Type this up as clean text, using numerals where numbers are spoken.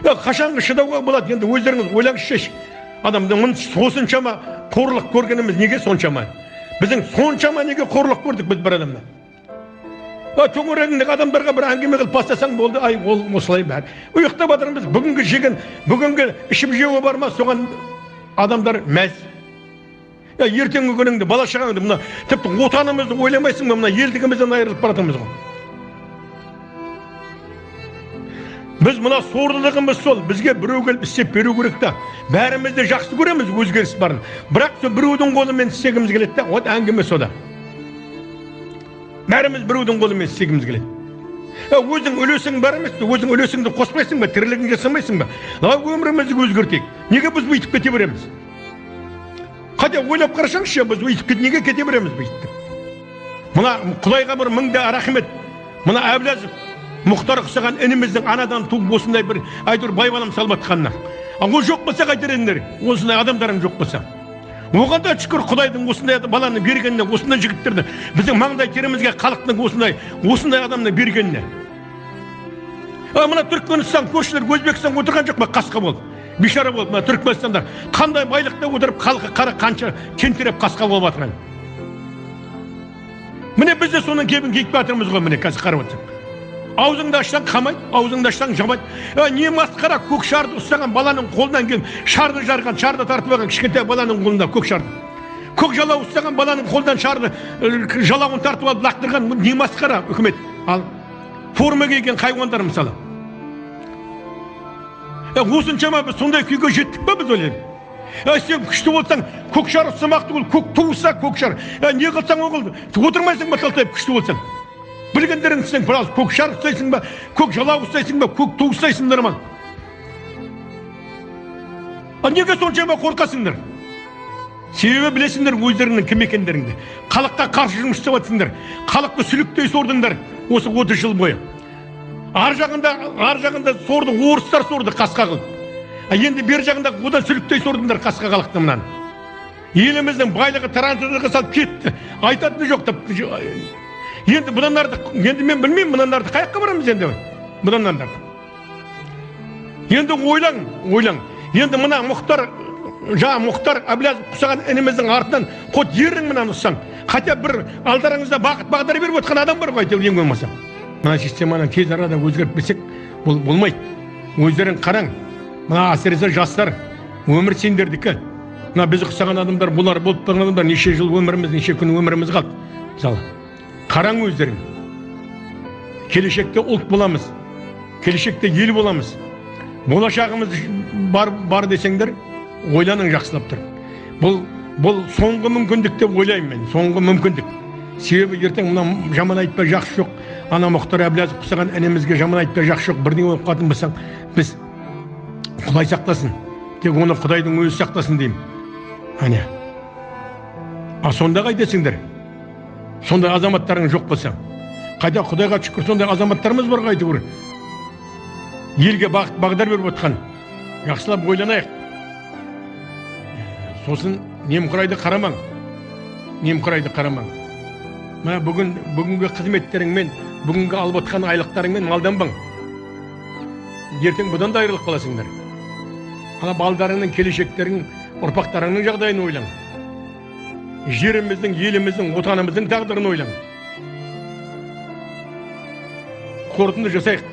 Қашанғы шыдауға болады, енді өздеріңіз ойлаңызшы. Адамның осыншама қорлық көргеніміз неге соншама? Біздің соншама неге қорлық көрдік біз бір адамнан? Төңірегіндегі адамдарға бір әңгіме қылып бастасаң болды, ай, ол осылай бәрі. Ұйықтап жатырмыз, бүгінгі жеген, бүгінгі ішіп жеуі бар ма, соған адамдар мәз. Ертеңгі күніңді, бала шағаңды, мына тіпті отанымызды ойламайсың ба, мына елдігімізден айырылып баратырмыз ғой. Біз мына сорлылығымыз сол, бізге біреу келіп істеп беру керек та. Бәріміз де жақсы көреміз өзгеріс барын. Бірақ сол біреудің қолымен істегіміз келеді да, вот әңгіме сода. Бәріміз біреудің қолымен істегіміз келеді. Өзің үлесің бар емес пе? Өзің үлесіңді қоспайсың ба? Тірлігіңді жасамайсың ба? Өмірімізді өзгертейік. Неге біз бүйтіп кете береміз? Қайда ойлап қарасаңызшы, біз бүйтіп неге кете береміз бүйтіп? Мына Құдайға бір мыңда рахмет. Мына Әблязов Мұхтар ұқсаған ініміздің анадан туып осындай бір әйтеуір бай балам салып атқанына. Ал ол жоқ болса қайтер едіңдер? Осындай адамдарың жоқ болса. Оған да шүкір Құдайдың осындай баланы бергеніне, осындай жігіттерді біздің маңдай терімізге халықтың осындай адамды бергеніне. Мына Түркменстан көршілер Өзбекстан отырған жоқ па қасқа болып? Бейшара болып мына Түркменстанда қандай байлықта отырып халқы қара қанша тентіреп қасқа болып жатқан. Міне біз де соның кебін киіп жатырмыз ғой, міне қазір қарап отырсақ. Аузыңды ашсаң қамайды, аузыңды ашсаң жабайды. Не масқара, көк шарды ұстаған баланың қолынан келіп, шарды жарған, шарды тартып алған кішкентай баланың қолында көк шарды. Көк жалау ұстаған баланың қолынан шарды, жалауын тартып алып лақтырған, не масқара үкімет. Ал форма киген хайуандар мысалы. Осыншама біз сондай күйге жеттік па біз ойлаймын. Сен күшті болсаң, көк шар ұстамақ түгіл, көк ту ұста, көк шар. Не қылсаң о қыл, отырмайсың ба талтайып күшті болсаң. Білгендерің істең, біраз көк шар ұстайсың ба, көк жалау ұстайсың ба, көк ту ұстайсыңдар ма? Ал неге соншама қорқасыңдар? Себебі білесіңдер өздеріңнің кім екендеріңді. Халыққа қарсы жұмыс істеп жатсыңдар. Халықты сүліктей сордыңдар осы 30 жыл бойы. Ар жағында сорды, орыстар сорды қасқа қылып. Енді бер жағында одан сүліктей сордыңдар қасқа халықты мынаны. Еліміздің байлығы тараншыларға салып кетті. Айтатыны жоқ деп. Енді бұдан артық, енді мен білмеймін, бұдан артық қай жаққа барамыз енді? Бұдан артық. Енді ойлаң, ойлаң. Енді мына Мұхтар, жаңа Мұхтар Әблязов ұқсаған ініміздің артынан қот ерің мынаны ұстаң. Хотя бір алдарыңызда бағыт бағдар беріп отқан адам бар ғой, әйтеуір ең болмаса. Мына системаны тез арада өзгертпесек, бұл болмайды. Өздерің қараң. Мына әсіресе жастар, өмір сендердікі. Мына біз ұқсаған адамдар, бұлар болып тұрған адамдар, неше жыл өміріміз, неше күн өміріміз қалды. Мысалы, қараң өздерің. Келешекте ұлт боламыз, келешекте ел боламыз. Болашағымыз бар десеңдер, ойланың жақсылап тұрып. Бұл соңғы мүмкіндік деп ойлаймын мен, соңғы мүмкіндік. Себебі ертең мына жаман айтпа жақсы жоқ, ана Мұхтар Әблязов ұқсаған інімізге жаман айтпа жақсы жоқ, бірдеңе болып қалатын болсаң, біз Құдай сақтасын, тек оны Құдайдың өзі сақтасын деймін. Әне. А сонда қайтесіңдер? Сондай азаматтарың жоқ болса. Қайта Құдайға шүкір, сондай азаматтарымыз бар ғой әйтеуір. Елге бағыт бағдар беріп отқан. Жақсылап ойланайық. Сосын немқұрайды қарамаң. Немқұрайды қарамаң. Мына бүгінгі қызметтеріңмен, бүгінгі алып отқан айлықтарыңмен малданбаң. Ертең бұдан да айырылып қаласыңдар. Ана балдарыңның, келешектерің, ұрпақтарыңның жағдайын ойлаң. Жеріміздің, еліміздің, отанымыздың тағдырын ойлаң. Қорытынды жасайық.